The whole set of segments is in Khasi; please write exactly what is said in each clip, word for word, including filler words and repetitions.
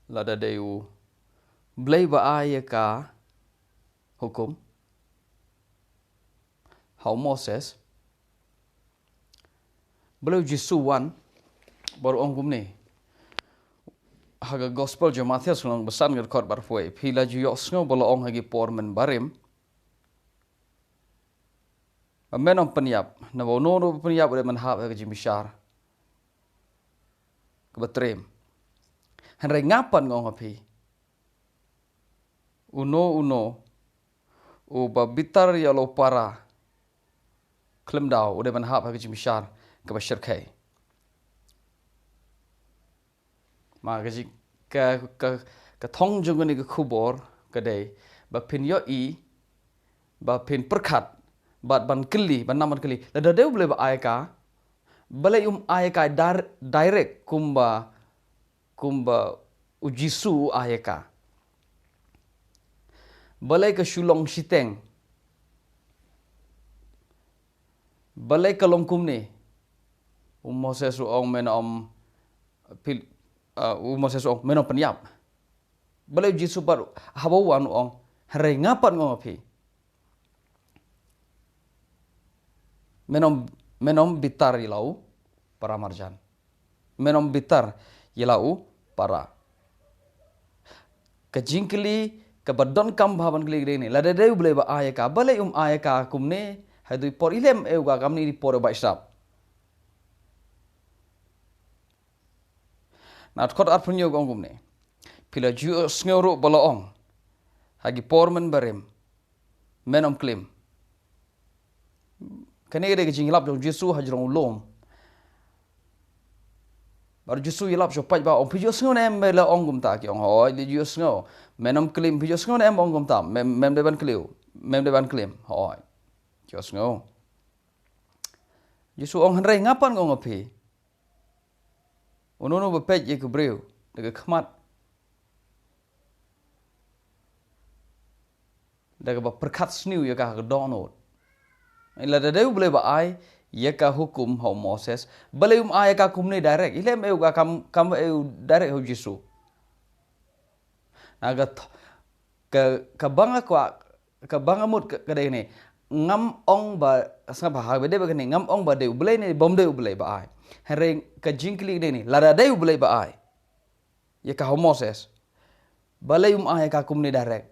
Lada dei u Blei ba ai ïa ka hukum ha u Moses, balei u Jisu u wan bad u ong kumne? Ha ka gospel jong u Mathaios lynnong ba san ka dkhot ba arphew wei: Phi la ju ïohsngew ba la ong ha ki por mynbarim, ba men ym pynïap, naba uno uno uba pynïap u dei ban hap ha ka jingbishar kaba triem. Hynrei nga pat nga ong ha phi, uno uno uba bitar ïa la u para khlem daw u dei ban hap ha ka jingbishar kaba shyrkhei. Ma ka jing, ka, ka, ka thong jong kane ka khubor ka dei ba phin ïohi, ba phin pyrkhat, bad ban kylli, ban nang ban kylli, lada dei u Blei ba ai ka, balei um ai ka dir-, direct kumba, kumba u Jisu u ai ka? Balei ka shu long shiteng? Balei ka long kumne? U Moses u ong men ym pil-, ah, u Moses u ong men ym pynïap. Balei u Jisu pat haba u wan u ong, hynrei nga pat nga ong ha phi, men ym, men ym bitar ïa la u para marjan. Men ym bitar ïa la u para. Ka jingkylli kaba donkam bha ban kylli ka dei ne, lada dei u Blei ba ai ka, balei um ai ka kumne ha kito ki por? I lem eh u ka kamne ki por ba i sap. Na dkhot arphew hynñiew ka ong kumne: Phi la ju ïohsngew ruh ba la ong ha ki por mynbarim, men ym klim. Kane ka dei ka jingïalap jong u Jisu ha jrong u lum. Bad u Jisu u ïalap shuh pat ba ong, phi ju ïohsngew ne em ba la ong kumta? Ki ong hooid, ju ïohsngew. Men ym klim, phi ju ïohsngew ne em ba ong kumta? Mem, mem dei ban klim, mem dei ban klim. Hooid, ju ïohsngew. Jisu ong, hynrei nga pat nga ong ha phi, uno uno ba peit ïa ka briew da ka khmat, da kaba pyrkhat sniew ïa ka ha ka dohnud. Lada dei u Blei ba ai ïa ka hukum ha u Moses, balei um ai ïa ka kumne direct? I lem eh u ka kam, kam eh u direct ha u Jisu. Na ka th-, ka, kaba nga kwah, kaba nga mut ka, ka dei ne, ngam ong ba, sngap ha, ba dei ba kane, ngam ong ba dei u Blei ne bym dei u Blei ba ai. Hynrei ka jingkylli ka dei ne, lada dei u Blei ba ai ïa ka ha u Moses, balei um ai ïa ka kumne direct?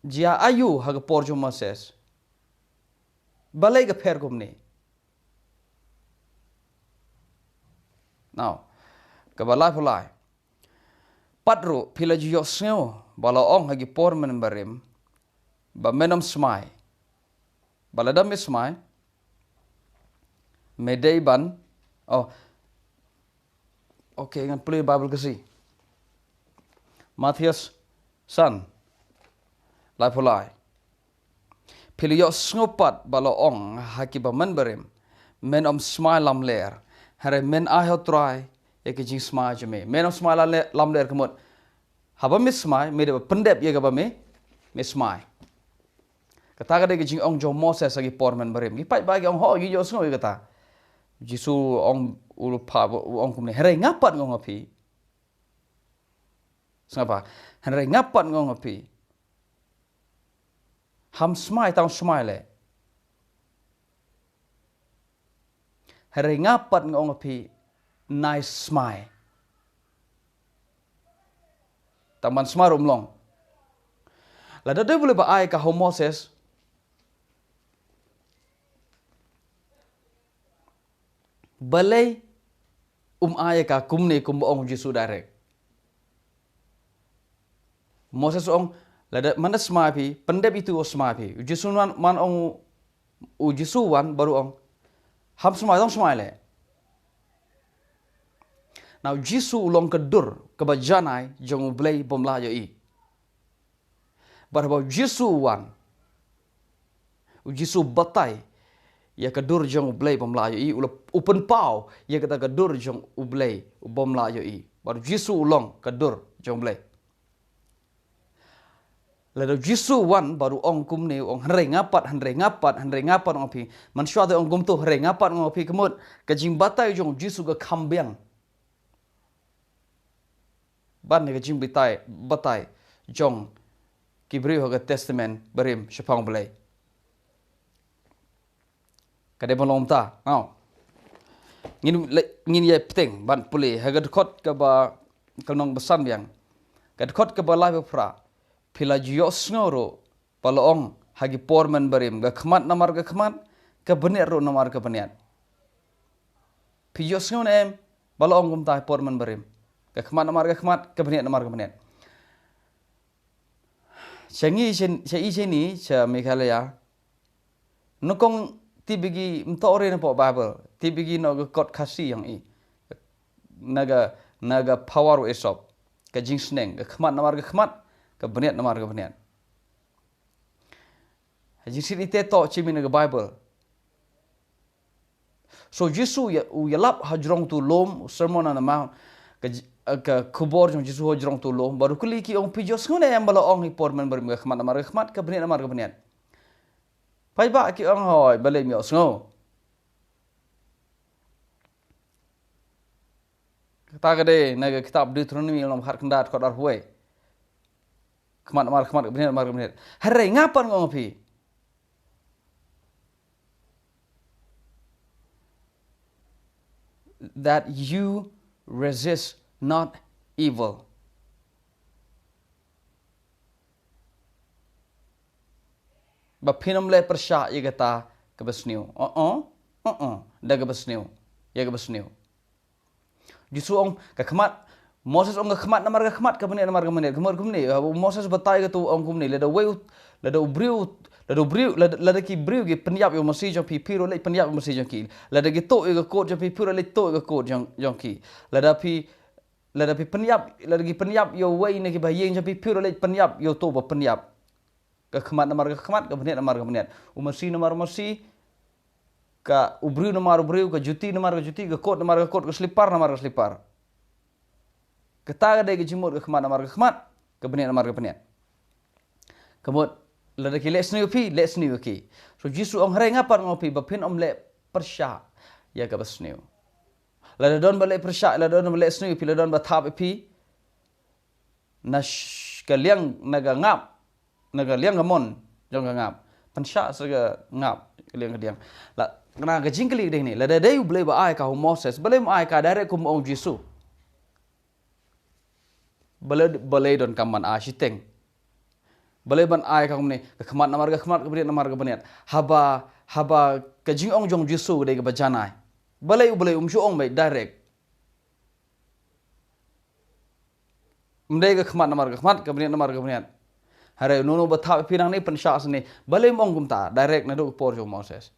Jia aiu ha ka por jong u Moses? Balei ka pher kumne? Now, kaba laiphew lai: Pat ruh phi la ju ïohsngew ba la ong ha ki por mynbarim ba men ym smai, ba lada me smai, me dei ban, oh, okay, ngan pule Baibl Khasi. Mathaios san, laiphew lai: Phi la ïohsngew pat ba la ong ha kiba mynbarim, men ym smai lamler, hynrei men ai ha u Trai ïa ka jingsmai jong me. Men ym smai lamle-, lamler ka mut, haba me smai, me dei ban pyndep ïa kaba me, me smai. Kata ka dei ka jingong jong u Moses ha ki por mynbarim. Ki paidbah ki ong, hooid, ngi ïohsngew ïa kata. Jisu u ong, u pat u ong kumne, hynrei nga pat nga ong ha phi. Sngap ha, hynrei nga pat nga ong ha phi, ham smai tang smai leh. Hynrei nga pat nga ong ha phi, nai smai. Tang ban smai ruh ym long. Lada dei u Blei ba ai ka ha u Moses, balei um ai ïa ka kumne kumba ong u Jisu direct? Moses u ong, lada man da smai phi, pyndep ïa uto uba smai phi. U Jisu man, man ong, u Jisu u wan bad u ong, ham smai, tang smai leh. Now, u Jisu u long ka dur kaba janai jong u Blei bym lah ïohi. Bad haba u Jisu u wan, u Jisu u batai ïa ka dur jong u Blei bym lah ïohi, u la, u pynpaw ïa kata ka dur jong u Blei bym lah ïohi. Bad u Jisu u long ka dur jong u Blei. Lada u Jisu u wan bad u ong kumne, u ong, hynrei nga pat, hynrei nga pat, hynrei nga pat nga ong ha phi, mynshuwa te u ong kumto, hynrei nga pat nga ong ha phi, ka mut ka jingbatai jong u Jisu ka kham biang. ban ïa ka jingbatai, batai jong ki briew ha ka Testament Barim shaphang U Blei. Ka dei ban long kumta. Ngaw. Ngin le-, ngin ïa bteng ban pule ha ka dkhot kaba, ka lynnong ba san biang. Ka dkhot kaba lai ba phra. Phi la ju ïohsngew ruh ba la ong ha ki por mynbarim, ka khmat namar ka khmat, ka bniat ruh namar ka bniat. Phi ïohsngew ne em ba la ong kumta ha ki por mynbarim? Ka khmat namar ka khmat, ka bniat namar ka bniat. Sha ngi sha, sha i sha ni, sha Meghalaya, nyngkong tip ïa ki, ym toh re na poh Bible, tip ïa ki na ka kot Khasi ïong i. Na ka, na ka Phawar u Esop. Ka jingsneng, ka khmat namar ka khmat, ka bniat namar ka bniat. Ha jingsneng ite toh, shi mynta ka Bible. So Jisu ïa, u ïalap hajrong utu u lum, u Sermon on the Mount, ka j-, ka khubor jong Jisu hajrong utu u lum, bad u kylli ki, ong, phi ju ïohsngew ne em ba la ong ha ki por mynbarim, ka khmat namar ka khmat, ka bniat namar ka bniat? Paidbah ki ong, hooid, balei ym ïohsngew. Kata ka dei na ka kitab Deuteronomi lynnong khatkhyndai dkhot arphew wei. Khmat namar khmat, ka bniat namar ka bniat. Hynrei nga pat nga ong ha phi, that you resist not evil. Ba phin ym leh pyrshah ïa kata kaba sniew. Uh-uh, uh-uh, da kaba sniew, ïa kaba sniew. Jisu ong ka khmat, Moses ong ka khmat namar ka khmat, ka bniat namar ka bniat. Ka mut kumne, ha, u Moses batai kato, ong kumne, lada uwei u, lada u briew, lada u briew, lada, lada ki briew ki pynïap ïa u masi jong phi, phi ruh leit pynïap ïa u masi jong ki. Lada ki tuh ïa ka kot jong phi, phi ruh leit tuh ïa ka kot jong, jong ki. Lada phi, lada phi pynïap, lada ki pynïap ïa uwei na kiba ha ïing jong phi, phi ruh leit pynïap ïa uto ba pynïap. Ka khmat namar ka khmat, ka bniat namar ka bniat. U masi namar u masi, ka, u briew namar u briew, ka juti namar ka juti, ka kot namar ka kot, ka slipar namar ka slipar. Kata ka dei ka jingmut ka khmat namar ka khmat, ka bniat namar ka bniat. Ka mut, lada ki leh sniew ïa phi, leh sniew ïa ki. So Jisu ong, hynrei nga pat nga ong ha phi, ba phin ym leh pyrshah ïa kaba sniew. Lada don ba leh pyrshah, lada don ba leh sniew ïa phi, lada don ba thap ïa phi, na sh-, ka liang, na ka ngap, na ka liang kamon jong ka ngap, pynshah sa ka ngap, ka liang kadiang. La, na ka jingkylli ka dei kane, lada dei U Blei ba ai ka ha u Moses, balei um ai ka direct kum u ong u Jisu? Balei, balei donkam ban ai shiteng? Balei ban ai ka kumne, ka khmat namar ka khmat, ka bniat namar ka bniat? Haba, haba ka jingong jong u Jisu ka dei kaba janai. Balei U Blei um shu ong beit direct? Ym dei ka khmat namar ka khmat, ka bniat namar ka bniat. Hynrei uno uno ba thap ïa phi nangne, pynshah shane. Balei um ong kumta direct naduh ka por jong u Moses?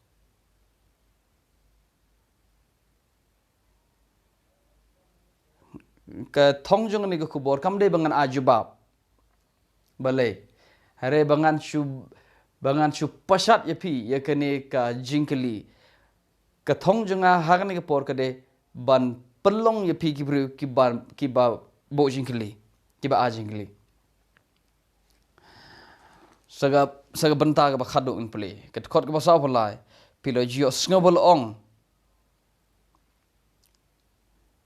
Ka thong jong kane ka khubor kam dei ba ngan ai jubab. Balei? Hynrei ba ngan shu, ba ngan shu pashat ïa phi ïa kane ka jingkylli. Ka thong jong nga ha kane ka por ka dei ban pynlong ïa phi ki briew kiba, kiba buh jingkylli, kiba ai jingkylli. Sa ka, sa ka bynta kaba khatduh ngin pule. Ka dkhot kaba sawphew lai. Phi la ju ïohsngew ba la ong,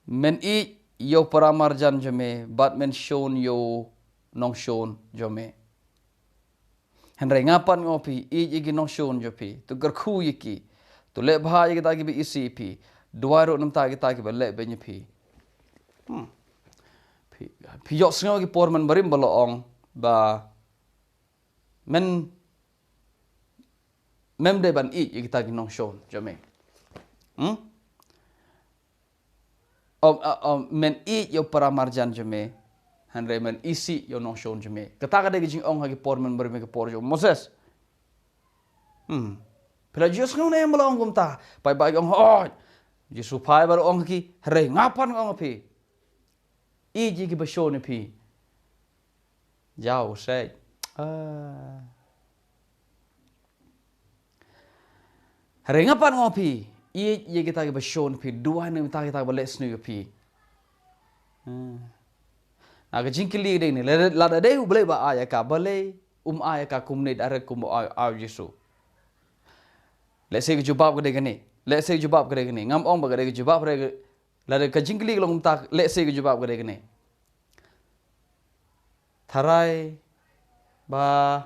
men ïeit ïa u para marjan jong me, bad men shun ïa u nongshun jong me. Hynrei nga pat nga ong ha phi, ïeit ïa ki nongshun jong phi, to kyrkhu ïa ki, to leh bha ïa kita kiba isih ïa phi, duwai ruh na bynta kita kiba leh beiñ ïa phi. Hmm. Phi, phi ïohsngew ha ki por mynbarim ba la ong ba men, mem dei ban ïeit ïa kita ki nongshun jong me. Hmm? O, o, o, men ïeit ïa u para marjan jong me, hynrei men isih ïa u nongshun jong me. Kata ka dei ka jingong ha ki por mynbarim, ha ki por jong u Moses. Hmm. Phi la ju ïohsngew ne em ba la ong kumta? Paidbah ki ong, hooid. Jisu phai bad u ong ha ki, hynrei nga pat nga ong ha phi, ïeit ïa kiba shun ïa phi. Jaw, seh. Ah. Hynrei nga pat nga ong ha phi, ïeit ïa kita kiba shun ïa phi, duwai na bynta kita kiba leh sniew ïa phi. Hmm. Na ka jingkylli ka dei kane, lada, lada dei U Blei ba ai ïa ka, balei um ai ïa ka kumne direct kum ba ai, ai u Jisu? Lehse ka jubab ka dei kane. Lehse ka jubab ka dei kane. Ngam ong ba ka dei ka jubab, hynrei ka, lada ka jingkylli ka long kumta, lehse ka jubab ka dei kane. Tharai ba,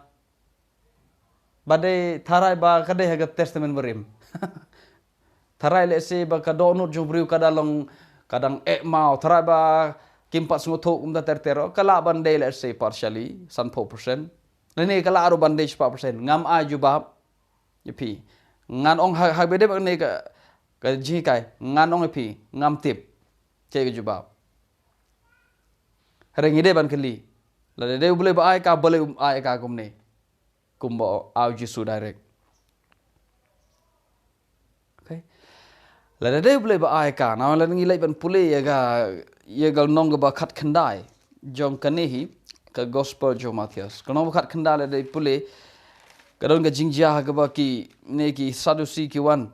ba dei, tharai ba ka dei ha ka Testament Barim. Tharai lehse ba ka dohnud jong u briew ka da long, ka dang eh maw. Tharai ba kim pat sngewthuh kumta ter ter, ka lah ban dei lehse partially, sanphew percent. Lane ka lah ruh ban dei shispah percent. Ngam ai jubab. Ïa phi. Ngan ong ha, ha ba dei ba ne ka, ka jinghikai. Ngan ong ïa phi. Ngam tip. Kaei ka jubab? Hynrei ngi dei ban kylli. Lada dei U Blei ba ai ka, balei um ai ka kumne? Kumba ai u Jisu direct. Okay. Lada dei U Blei ba ai ka, na lada ngi leit ban pule ïa ka, ïa ka lynnong kaba khatkhyndai jong kane hi, ka Gospel jong u Mathaios. Ka lynnong ba khatkhyndai lada dei pule, ka don ka jingjia ha kaba kine ki Sadusi ki wan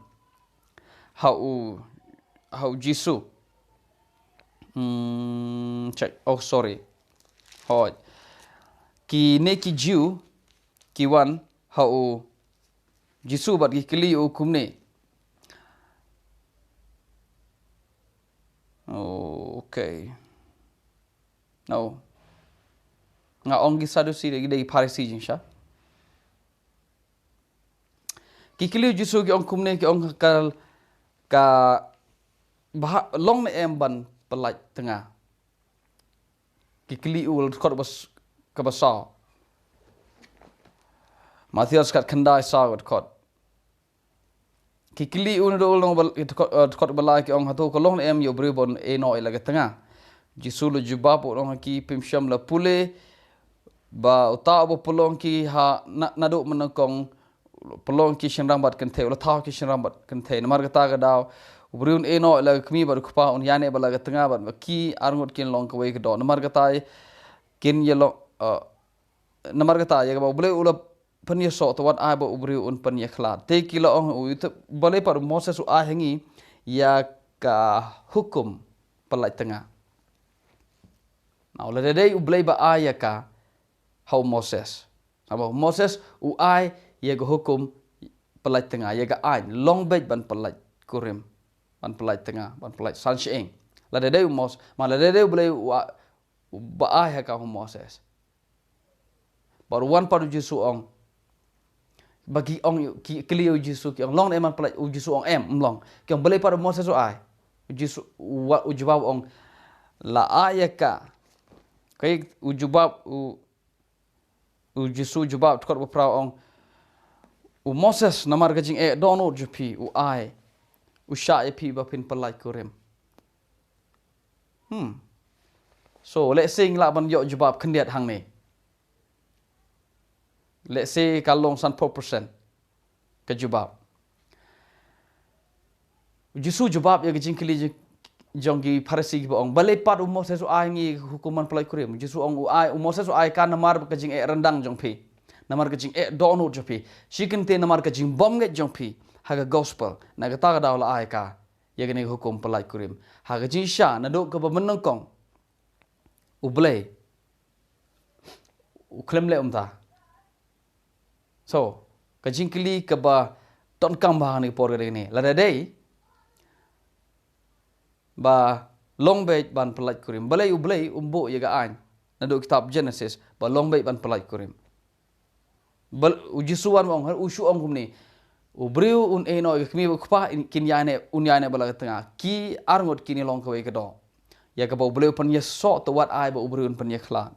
ha u, ha u Jisu. Hmm, check. Oh, sorry. Hooid. Kine ki Jiw ki wan ha u Jisu bad ki kylli u kumne. Okay. No. Nga ong ki Sadusi, dei ki Pharisi jingshisha. Ki kylli u Jisu ki ong kumne, ki ong ka, ka bha long ne em ban pyllait tnga. Ki kylli u ha ka dkhot ba s-, kaba saw. Mathaios khatkhyndai, saw ka dkhot. Ki kylli u naduh u lynnong ba, dkhot, eh, dkhot ba lai, ki ong, hato ka long ne em ïa u briew ban ïeh noh ïa la ka tnga? Jisu u la jubab, u ong ha ki, phim shym la pule ba uta uba pynlong ki ha na, naduh mynnyngkong, pynlong ki shynrang bad kynthei, u la thaw ki shynrang bad kynthei. Namar kata ka daw u briew un ïeh noh ïa la ka kmie bad u kpa, un ïaineh bad la ka tnga, bad ma ki arngut kin long kawei ka doh. Namar kata kin ïa long, eh, namar kata ïa kaba U Blei u la pynïasoh, te wat ai ba u briew un pynïakhlad. Te ki la ong, u, te balei pat u Moses u ai ha ngi ïa ka hukum pyllait tnga? Now, lada dei U Blei ba ai ïa ka ha u Moses. Namar u Moses u ai ïa ka hukum pyllait tnga, ïa ka aiñ, long beit ban pyllait kurim, ban pyllait tnga, ban pyllait san shyieng. Lada dei u Mos-, ma lada dei U Blei u a-, u ba ai ha ka ha u Moses. Bad u wan pat u Jisu ong. Ba ki ong, ki kylli u Jisu, ki ong, long ne em ban pyllait, u Jisu ong em, ym long. Ki ong balei pat u Moses u ai. U Jisu u wa-, u jubab ong, la ai ïa ka. Kaei u jubab u, u Jisu u jubab, dkhot ba phra u ong, u Moses namar ka jingeh dohnud jong phi u ai, u shah ïa phi ba phin pyllait kurim. Hmm. So, lehse ngi lah ban ïoh jubab khyndiat hangne. Lehse ka long sanphew percent ka jubab. U Jisu u jubab ïa ka jingkylli jong, jong ki Pharisi kiba ong, balei pat u Moses u ai ngi ka hukum ban pyllait kurim? U Jisu u ong u ai, u Moses u ai ka namar ka jingeh ryndang jong phi. Namar ka jingeh dohnud jong phi. Shi kyntien namar ka jingbymngeit jong phi ha ka gospel. Na kata ka daw la ai ka ïa kane ka hukum pyllait kurim. Ha ka jingshisha naduh kaba mynnyngkong U Blei u khlem leh kumta. So, ka jingkylli kaba donkam bha ha kane ka por ka dei kane. Lada dei ba long beit ban pyllait kurim, balei U Blei um buh ïa ka aiñ naduh kitab Genesis ba long beit ban pyllait kurim? Bal-, u Jisu wan u ong, u shu ong kumne. U briew un ïeh noh ïa ka kmie bad u kpa, in, kin ïaineh, un ïaineh bad la ka tnga. Ki arngut kin ïa long kawei ka doh. Ïa kaba U Blei u pynïasoh, te wat ai ba u briew un pynïakhlad.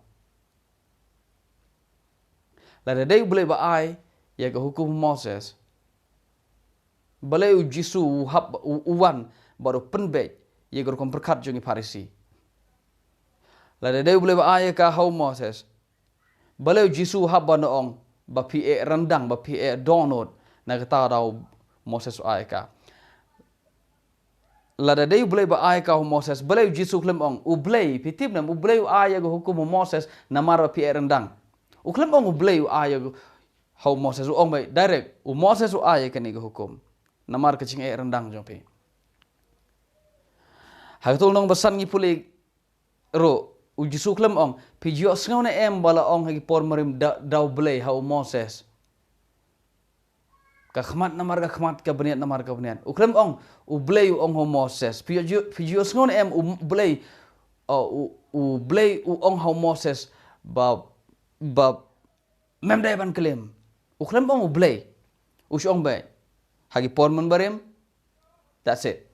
Lada dei U Blei ba ai ïa ka hukum Moses, balei u Jisu u hap, u, u wan bad u pynbeit ïa ka rukom pyrkhat jong ki Pharisi? Lada dei U Blei ba ai ïa ka ha u Moses, balei u Jisu u hap ban ong ba phi eh ryndang, ba phi eh dohnud, na kata ka daw u Moses u ai ïa ka? Lada dei U Blei ba ai ïa ka ha u Moses, balei u Jisu u khlem ong, U Blei, phi tip ne em, U Blei u ai ïa ka hukum ha u Moses namar ba phi eh ryndang? U khlem ong U Blei u ai ïa ka ha u Moses, u ong beit direct, u Moses u ai ïa kane ka hukum namar ka jingeh ryndang jong phi. Ha kato ka lynnong ba san ngi pule ruh, u Jisu u khlem ong, phi ju ïohsngew ne em ba la ong ha ki por barim da, da U Blei ha u Moses, ka khmat namar ka khmat, ka bniat namar ka bniat. U khlem ong, U Blei u ong ha u Moses. Phi ju, phi ju ïohsngew ne em U Blei, o, U, U Blei u ong ha u Moses Ba, ba, mem dei ban klim. U khlem ong U Blei. U shu ong beit. Ha ki por mynbarim. That's it.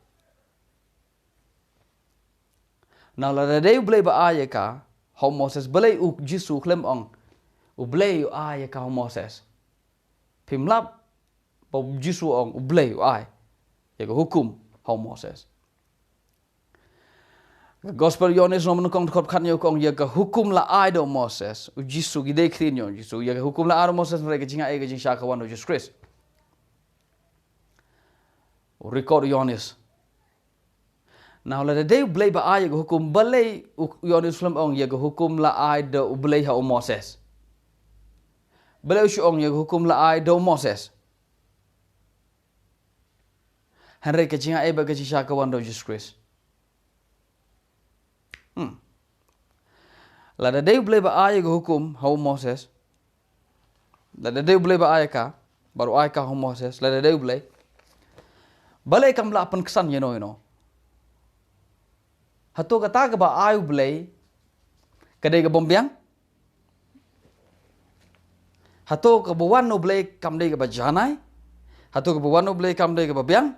Now lada dei U Blei ba ai ïa ka ha u Moses, balei U Jisu u khlem ong U Blei u ai ïa ka ha u Moses? Phim lap ba U Jisu u ong U Blei u ai ïa ka hukum ha u Moses. Gospel Ïoannis lynnong ba nyngkong dkhot khathynñiew ka ong ïa ka hukum la ai da u Moses. U Jisu, ki dei khyndiat ïa u Jisu, ïa ka hukum la ai da u Moses, hynrei ka jingaiei ka jingshai ka wan da u Jisu Khrist. U record Ïoannis. Now lada dei U Blei ba ai ïa ka hukum, balei u Ïoannis u khlem ong ïa ka hukum la ai da U Blei ha u Moses? Balei u shu ong ïa ka hukum la ai da u Moses? Hynrei ka jingaiei bad ka jingshai ka wan da u Jisu Khrist. Hmm. Lada dei U Blei ba ai ïa ka hukum ha u Moses. Lada dei U Blei ba ai ïa ka, bad u ai ka ha u Moses, lada dei U Blei. Balei kam lah pynksan ïano ïano? Hato kata kaba ai U Blei ka dei ka bym biang? Hato kaba wan na U Blei kam dei kaba janai? Hato kaba wan na U Blei kam dei kaba biang?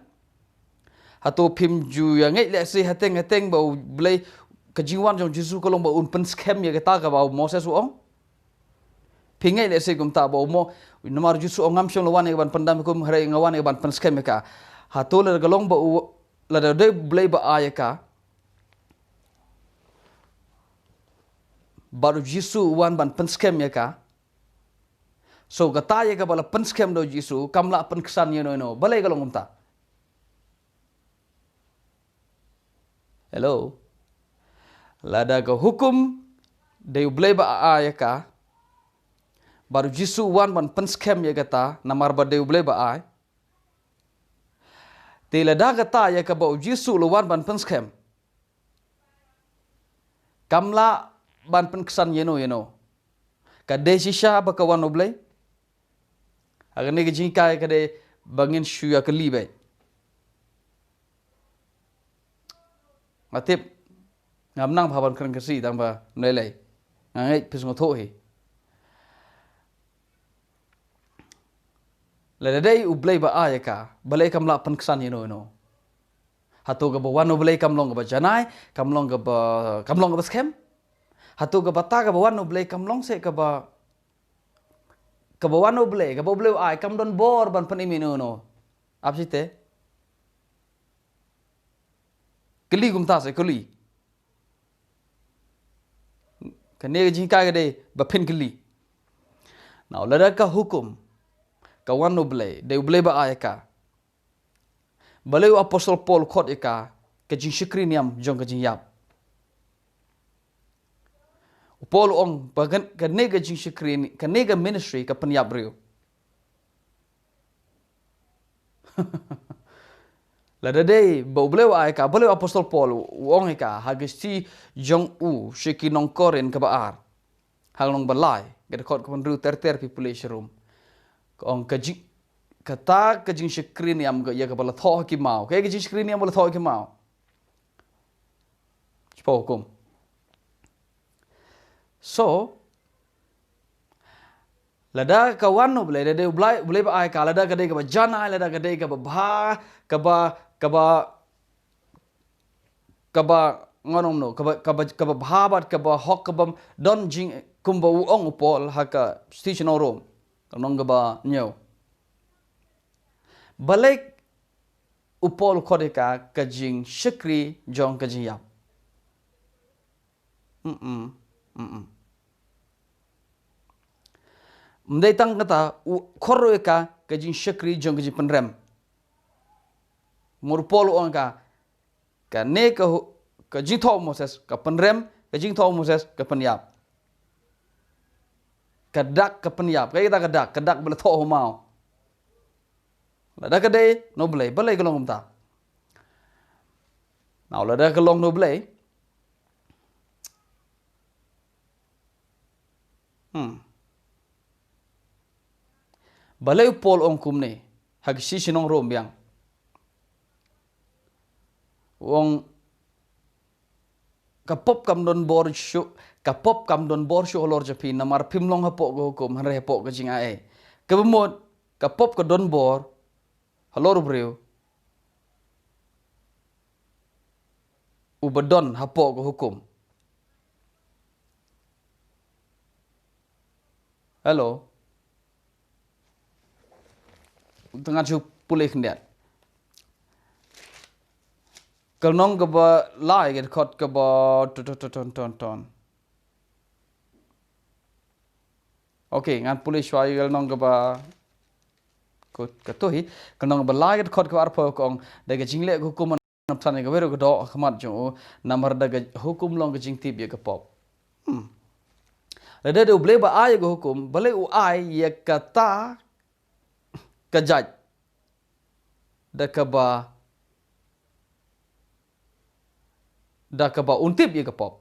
Hato phim ju ïa ngeit lehse hateng hateng ba U Blei, ka jingwan jong U Jisu ka long ba un pynskhem ïa kata kaba u Moses u ong? Phi ngeit lehse kumta ba u Mo, namar U Jisu u ong ngam shym la wan ïa ka ban pyndam hukum, hynrei nga wan ïa ka ban pynskhem ïa ka. Hato lada ka long ba u, lada dei U Blei ba ai ïa ka, bad U Jisu u wan ban pynskhem ïa ka. So kata ïa kaba la pynskhem da U Jisu kam lah pynksan ïano ïano. Balei ka long kumta? Hello. Lada ka hukum dei U Blei ba ai ïa ka, bad U Jisu u wan ban pynskhem ïa kata namar ba dei U Blei ba ai. Te lada kata ïa kaba U Jisu u la wan ban pynskhem kam lah ban pynksan ïano ïano, ka dei shisha ba ka wan na U Blei? Ha kane ka jinghikai ka dei ba ngin shu ïa kylli beit. Nga tip ngam nang bha ban kren Khasi tang ba ym lei lei. Nga ngeit phi sngewthuh hi. Lada dei U Blei ba ai ïa ka, balei kam lah pynksan ïano ïano? Hato kaba wan na U Blei kam long kaba janai, kam long kaba, kam long kaba skhem? Hato kaba ta kaba wan na U Blei kam long seh kaba, kaba wan na U Blei, kaba U Blei u ai, kam don bor ban pynim ïano ïano? Ap site. Kylli kumta seh, kylli. Kane ka jinghikai ka dei ba phin kylli. Now lada ka hukum ka wan na U Blei, dei U Blei ba ai ïa ka, balei u Apostol Paul u khot ïa ka ka jingshakri niam jong ka jingïap? U Paul u ong ba kan, kane ka jingshakri ni, kane ka ministry ka pynïap briew. Lada dei ba U Blei u ai ïa ka, balei u Apostol Paul u ong ïa ka ha ka shithi jong u sha ki nong Korinth kaba ar, ha ka lynnong ba lai, ka dkhot kaba hynriew, ter ter phi pule sharum. Ka ong ka jing, kata ka jingshakri niam ka ïa kaba la thoh ha ki maw. Kaei ka jingshakri niam ba la thoh ha ki maw? Shiphew hukum. So lada ka wan na U Blei, lada dei U Blei, U Blei ba ai ïa ka, lada ka dei kaba janai, lada ka dei kaba bha, kaba, kaba, kaba, ngan ong kumno, kaba, kaba, kaba bha bad kaba hok, kaba don jing, kumba u ong u Paul ha ka shithi sha ki nong Rom, ka lynnong kaba hynñiew. Balei u Paul u khot ïa ka ka jingshakri jong ka jingïap? Mm-mm. Mm-mm. Ym dei tang kata, u khot ruh ïa ka ka jingshakri jong ka jingpynrem. Namar u Paul u ong ïa ka, kane ka hu-, ka jingthoh u Moses ka pynrem, ka jingthoh u Moses ka pynïap. Ka dak ka pynïap, kaei kata ka dak, ka dak ba la thoh ha u maw. Lada ka dei na U Blei, balei ka long kumta? Now lada ka long na U Blei, hmm, balei u Paul u ong kumne ha ka shithi sha ki nong Rom biang? U ong ka pop kam don bor shuh, ka pop kam don bor shuh halor jong phi, namar phim long hapoh ka hukum, hynrei hapoh ka jingai. Kaba mut, ka pop ka don bor halor u briew uba don hapoh ka hukum. Hello. Tang ngan shu pule khyndiat. Ka lynnong kaba lai, ka dkhot kaba ton ton ton ton ton. Okay, ngan pule shuwa ïa ka lynnong kaba, ka, katu hi, ka lynnong kaba lai, ka dkhot kaba arphew ka ong, da ka jingleh ka hukum, nabthan ïa kawei ruh ka doh ha khmat jong u, namar da ka hukum long ka jingtip ïa ka pop. Hmm. Lada dei U Blei ba ai ïa ka hukum, balei u ai ïa kata ka jait da kaba, da kaba un tip ïa ka pop?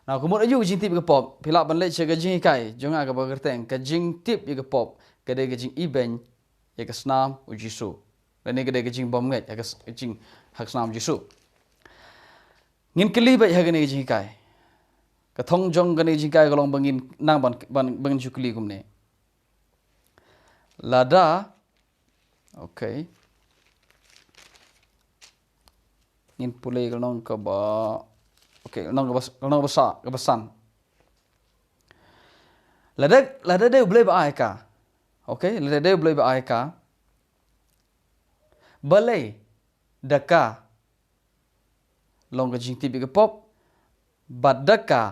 Na, ka mut aïu ka jingtip ïa ka pop? Phi lah ban leit sha ka jinghikai jong nga kaba kyrteng, ka jingtip ïa ka pop ka dei ka jingibeiñ ïa ka snam u Jisu. Lane ka dei ka jingbymngeit ha ka s-, ka jing, ha ka snam u Jisu. Ngin kylli beit ha kane ka jinghikai. Ka thong jong kane ka jinghikai ka long ba ngin nang ban, ban, ban ngin shu kylli kumne. Lada, okay. Ngin pule ka lynnong kaba, okay, lynnong kaba, lynnong kaba sa, kaba san. Lada, lada dei U Blei ba ai ka. Okay, lada dei U Blei ba ai ka. Balei da ka long ka jingtip ïa ka pop, bad da ka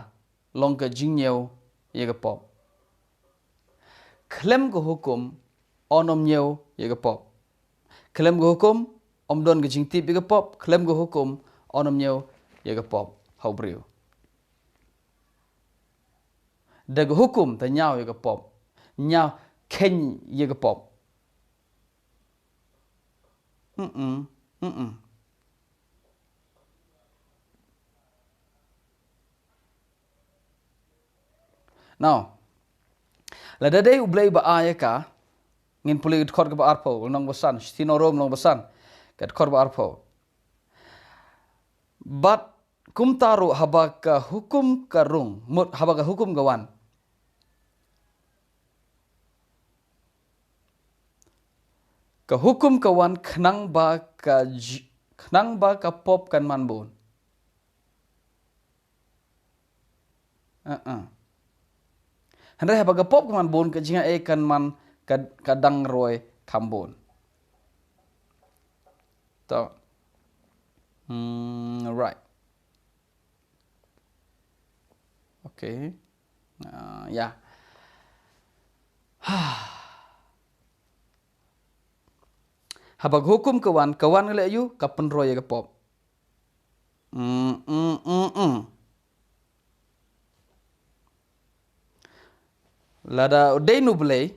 long ka jingñiew ïa ka pop? Khlem ka hukum yn ym ñiew ïa ka pop. Khlem ka hukum ym don ka jingtip ïa ka pop, khlem ka hukum yn ym ñiew ïa ka pop ha u briew. Da ka hukum te ñiew ïa ka pop. Ñiew, kheiñ ïa ka pop. Mm-mm, mm-mm. Now, lada dei U Blei ba ai ïa ka, ngin pule ka dkhot kaba arphew, lynnong ba san, Shithi na u Rom lynnong ba san, ka dkhot ba arphew. Bad kumta ruh haba ka hukum ka rung, mut haba ka hukum ka wan. Ka hukum ka wan khnang ba ka j-, khnang ba ka pop kan man bun. Uh-uh. Hynrei haba ka pop ka man bun, ka jingai kan man ka, ka dang roi kham bun. To. Hmm, right. Okay. Ah, ya. Haba ka hukum ka wan, ka wan leh aïu, ka pynroi ïa ka pop. Mm, mm, mm, mm. Lada u dei U Blei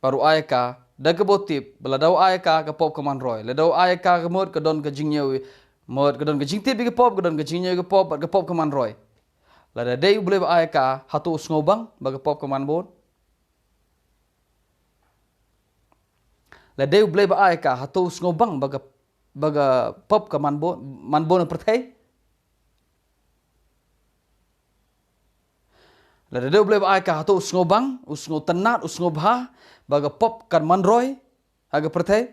ba u ai ka, da kaba u tip ba lada u ai ka, ka pop ka man roi. Lada u ai ka, ka mut ka don ka jingñiew, mut ka don ka jingtip ïa ka pop, ka don ka jingñiew ïa ka pop, bad ka pop ka man roi. Lada dei U Blei ba ai ka, hato u sngewbang ba ka pop ka man bun? Lada dei U Blei ba ai ka, hato u sngewbang ba ka, ba ka pop ka man bun, man bun ha pyrthei? Lada dei U Blei ba ai ka, hato u sngewbang, u sngewtynnad, u sngewbha ba ka pop kan man roi ha ka pyrthei?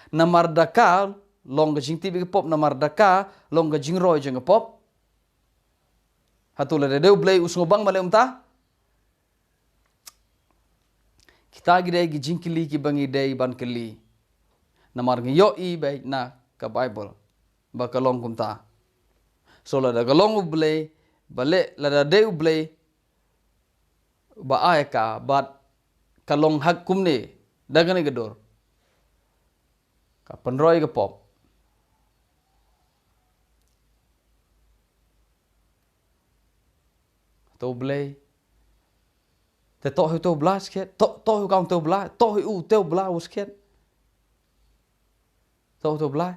Namar da ka long ka jingtip ïa ka pop, namar da ka long ka jingroi jong ka pop. Hato lada dei U Blei u sngewbang ban leh kumta? Kita ki dei ki jingkylli kiba ngi dei ban kylli. Namar ngi ïohi beit na ka Baibl ba ka long kumta. So lada ka long U Blei, balei lada dei U Blei ba ai ka, bad ka long ha kumne, da kane ka dur, ka pynroi ka pop. To Blei. Te to hi to Blei skhet, to, to hi kam to Blei, to hi u to Blei u skhet. To, to Blei.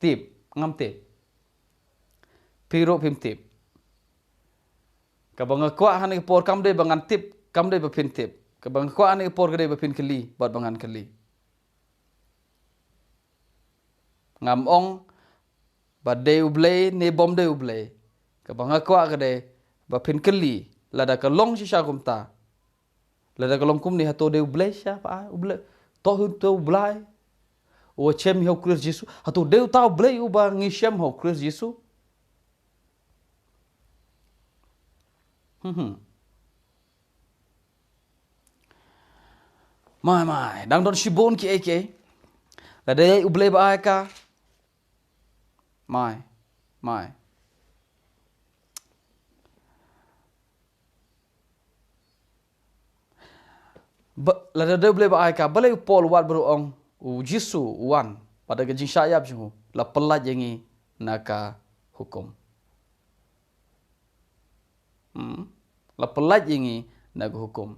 Tip, ngam tip. Phi ruh phim tip. Kaba nga kwah ha kane ka por kam dei ba ngan tip, kam dei ba phin tip. Kaba nga kwah ha kane ka por ka dei ba phin kylli bad ba ngan kylli. Ngam ong ba dei U Blei ne bym dei U Blei. Kaba nga kwah ka dei ba phin kylli, lada ka long shisha kumta, lada ka long kumne, hato dei U Blei shisha ba ai, U Blei, to hi to U Blei uba shem ha U Khrist Jisu? Hato dei uta U Blei uba ngi shem ha U Khrist Jisu? Hmm, hmm. Mai, mai, dang don shibun kiei kiei. Lada dei U Blei ba ai ka, mai, mai, ba, lada dei U Blei ba ai ka, balei u Paul u wad bad u ong U Jisu u wan, bad da ka jingshah ïap jong u la pyllait ïa ngi na ka hukum? Hmm. La pyllait ïa ngi na ka hukum.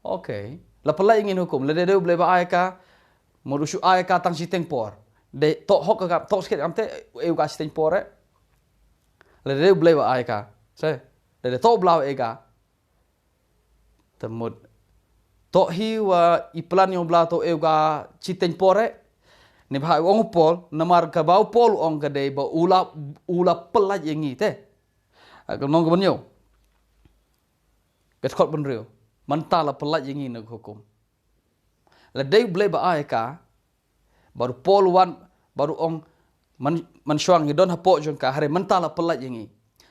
Okay. La pyllait ïa ngi na hukum. Lada dei U Blei ba ai ka, mut u shu ai ka tang shiteng por. Dei, to hok ka, to skhet kam te, eh, u ka shiteng por, eh. Lada dei U Blei ba ai ka. Se, lada to U Blei ba ai ka, te mut, to hi wa i plan ïa U Blei to, eh, u ka shiteng por, eh. Neibhah u ong u Paul, namar kaba u Paul u ong ka dei ba u la, u la pyllait ïa ngi te. Ah, ka nong ka ban ïoh. Ka dkhot ban riew. Mynta la pyllait ïa ngi na ka hukum. Lada dei U Blei ba ai ka, bad u Paul u wan, bad u ong, man, man shwa ngi don hapoh jong ka, hynrei mynta la pyllait ïa ngi.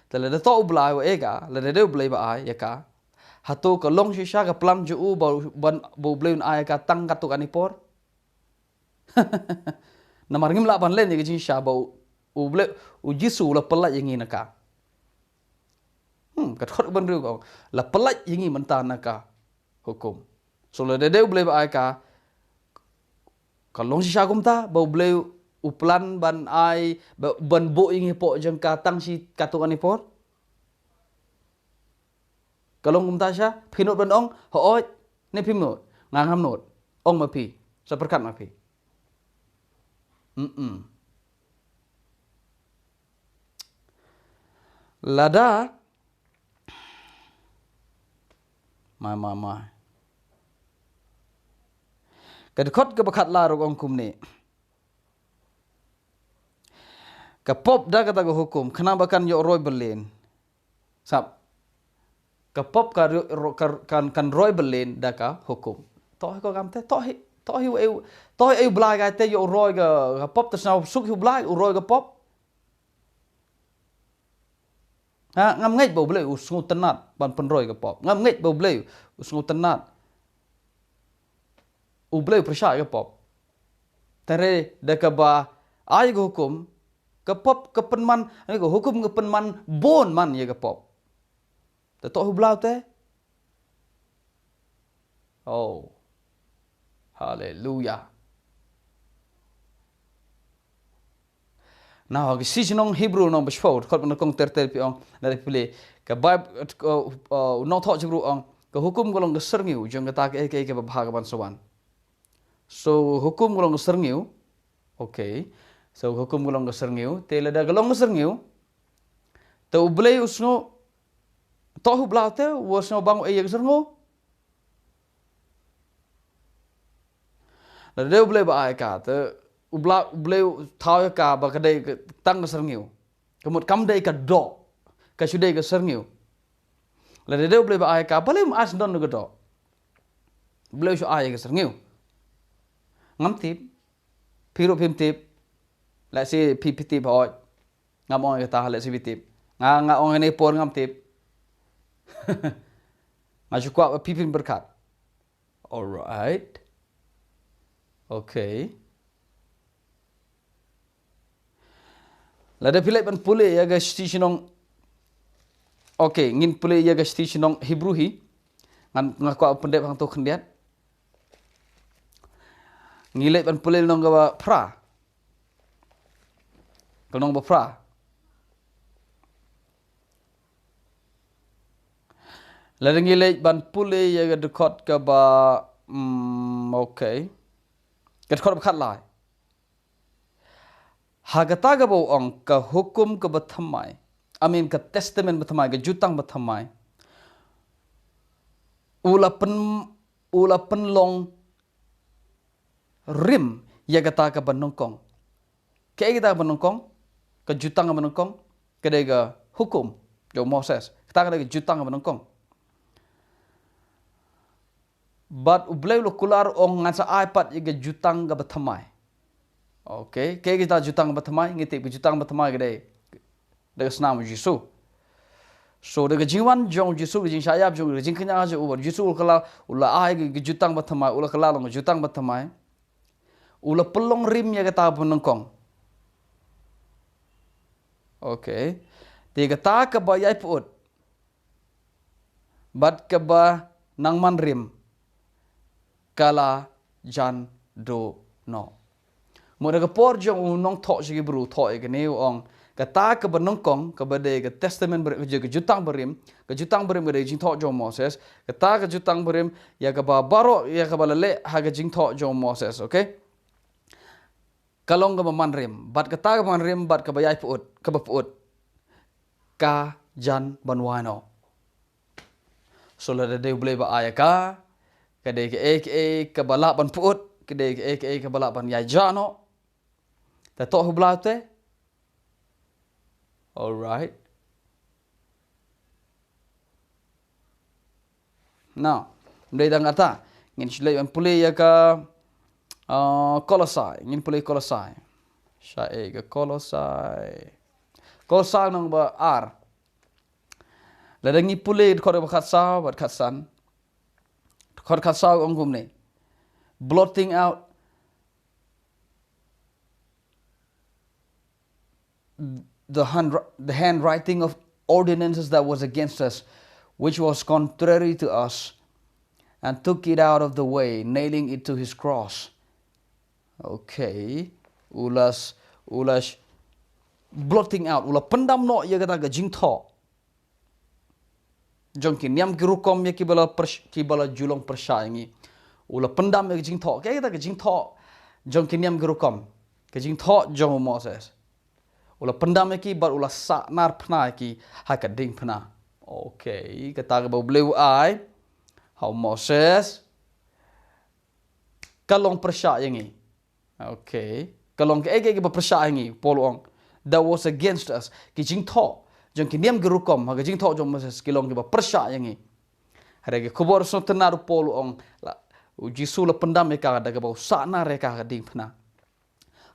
Te lada to U Blei u ai ka, lada dei U Blei ba ai ïa ka, hato ka long shisha ka plan jong u ba, ban, ba U Blei un ai ka tang katto katne por? Namar ngim lah ban len ïa ka jingshisha ba u, U Blei, U Jisu u la pyllait ïa ngi na ka. Hmm, ka dkhot ban riew ka ong, la pyllait ïa ngi mynta na ka hukum. So lada dei U Blei ba ai ka, ka long shisha kumta ba U Blei u plan ban ai, ba, ban buh ïa ngi hapoh jong ka tang shi katto katne por? Ka long kumta shisha, phi nud ban ong, hooid, ne phim nud? Nga ngam nud. Ong ma phi, sa pyrkhat ma phi. Mm-mm. Lada, mai, mai, mai. Ka dkhot kaba khatlai ruh ka ong kumne. Ka pop da kata ka hukum, khnang ba kan ïoh roi bylliñ. Sap. Ka pop ka ro-, ro-, ka, kan, kan roi bylliñ da ka hukum. To hi ko kam te, to hi, to hi u, to hi u Blei ka te ïoh roi ka, ka pop, te sngewsuk hi u Blei u roi ka pop. Ha, ngam ngeit ba U Blei u sngewtynnat ban pynroi ka pop. Ngam ngeit ba U Blei u sngewtynnat. U Blei u pyrshah ka pop. Te re da kaba ai ka hukum, ka pop ka pynman, ka hukum ka pynman bun man ïa ka pop. Te to hi u Blei te. Oh. Haleluya. Nangta ha ka shithi sha ki nong Hebru lynnong ba shiphew, dkhot ba nyngkong ter ter phi ong, lada phi pule, ka Baib-, uh, uh, u nongthoh Hebru u ong, ka hukum ka long ka syrngiew jong kata kaei kaei kaba bha kaban sa wan. So, hukum ka long ka syrngiew. Okay. So, hukum ka long ka syrngiew. Te lada ka long ka syrngiew, te U Blei u sngew, to hi u Blei te, u sngew bang u ïa ka syrngiew. Lada dei U Blei ba ai ka, te U Blei, U Blei u thaw ïa ka ba ka dei ka tang ka syrngiew. Ka mut kam dei ka doh, ka shu dei ka syrngiew. Lada dei U Blei ba ai ka, balei um ai sdang ka doh? U Blei u shu ai ka syrngiew. Ngam tip, phi ruh phim tip, lehse phi phi tip hooid. Ngam ong kata, lehse phi tip. Nga, nga ong ha kane por ngam tip. Nga shu kwah ba phi phin pyrkhat. Alright. Okay. Lada phi leit ban pule ïa ka shithi sha ki nong. Okay, ngin pule ïa ka shithi sha ki nong Hebru hi. Ngan, nga kwah pyndep hangto khyndiat. Ngi leit ban pule lynnong kaba phra. Ka lynnong ba phra. Lada ngi leit ban pule ïa ka dkhot kaba, mm, okay. Ka dkhot ba khatlai. Ha kata kaba u ong ka hukum kaba thymmai, I mean ka testament ba thymmai, ka jutang ba thymmai, u la pyn-, U la pynlong rim ïa kata kaba nyngkong. Kaei kata kaba nyngkong? Ka jutang kaba nyngkong ka dei ka hukum jong u Moses. Kata ka dei ka jutang kaba nyngkong. Bad U Blei u la kular, ong, ngan sa ai pat ïa ka jutang kaba thymmai. Okay, kaei kata jutang kaba thymmai? Ngi tip ka jutang kaba thymmai ka dei da ka snam u Jisu. So da ka jingwan jong u Jisu, ka jingshah ïap jong u, ka jingkñia jong u, bad u Jisu u la, u la ai ka jutang kaba thymmai, u la kular long ka jutang kaba thymmai. U la pynlong rim ïa kata kaba nyngkong. Okay. Te kata kaba ïai pyut bad kaba nang man rim ka la jan duh noh. Mo, da ka por jong u nongthoh sha ki Hebru u thoh ïa kane, u ong, kata kaba nyngkong kaba dei ka testament barim, ka jutang barim, ka jutang barim ka dei ka jingthoh jong u Moses, kata ka jutang barim ïa kaba baroh ïa kaba la leh ha ka jingthoh jong u Moses, okay? Ka long kaba man rim, bad kata kaba man rim bad kaba ïai pyut, kaba pyut, ka jan ban wai noh. So lada dei U Blei ba ai ïa ka, ka dei kaei kaei kaba lah ban pyut, ka dei kaei kaei kaba lah ban ïaid noh. Te to hubla te. Alright. Now, ym dei tang kata, ngin shu leit ban pule ïa ka, uh, Kolosai, ngin pule Kolosai. Shaei ka Kolosai? Kolosai lynnong ba ar. Lada ngi pule dkhot ba khatsaw bad khatsan. Dkhot khatsaw ong kumne: blotting out the hand, the handwriting of ordinances that was against us, which was contrary to us, and took it out of the way, nailing it to his cross. Okay. U la s-, u la s-, blotting out, u la pyndam noh ïa kata ka jingthoh jong ki niam ki rukom ïa kiba la pyrsh-, kiba la ju long pyrshah ïa ngi. U la pyndam ïa ka jingthoh, kaei kata ka jingthoh jong ki niam ki rukom, ka jingthoh jong u Moses. U la pyndam ïa ki bad u la sah nar phna ïa ki ha ka diengphna. Okay, kata kaba U Blei u ai ha u Moses ka long pyrshah ïa ngi. Okay. Ka long kaei kaei kaba pyrshah ïa ngi, Paul u ong, that was against us. Ki jingthoh jong ki niam ki rukom ha ka jingthoh jong u Moses ki long kiba pyrshah ïa ngi. Hynrei ka khubor sngewtynnad, u Paul u ong, la, u Jisu la pyndam ïa ka da kaba u sah nar ïa ka ha ka diengphna.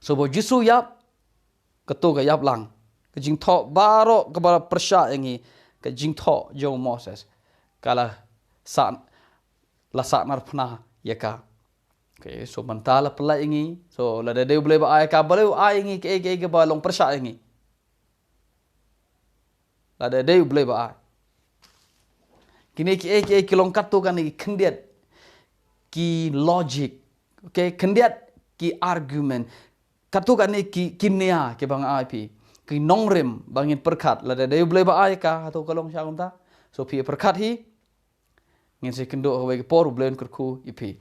So ba u Jisu u ïap, kato ka ïap lang. Ka jingthoh baroh kaba pyrshah ïa ngi, ka jingthoh jong u Moses, ka la sah, la sah nar phna ïa ka. Okay, so mynta la pyllait ïa ngi. So lada dei U Blei ba ai ïa ka, balei u ai ïa ngi kaei kaei kaba long pyrshah ïa ngi? Lada dei U Blei ba ai. Kine kiei kiei ki long katto katne ki khyndiat ki logic. Okay, khyndiat ki argument. Katto katne ki, ki nia kiba nga ai phi, ki nongrim ba ngin pyrkhat, lada dei U Blei ba ai ïa ka, hato ka long sha kumta? So phi pyrkhat hi. Ngin sa ïakynduh ha kawei ka por, U Blei un kyrkhu ïa phi.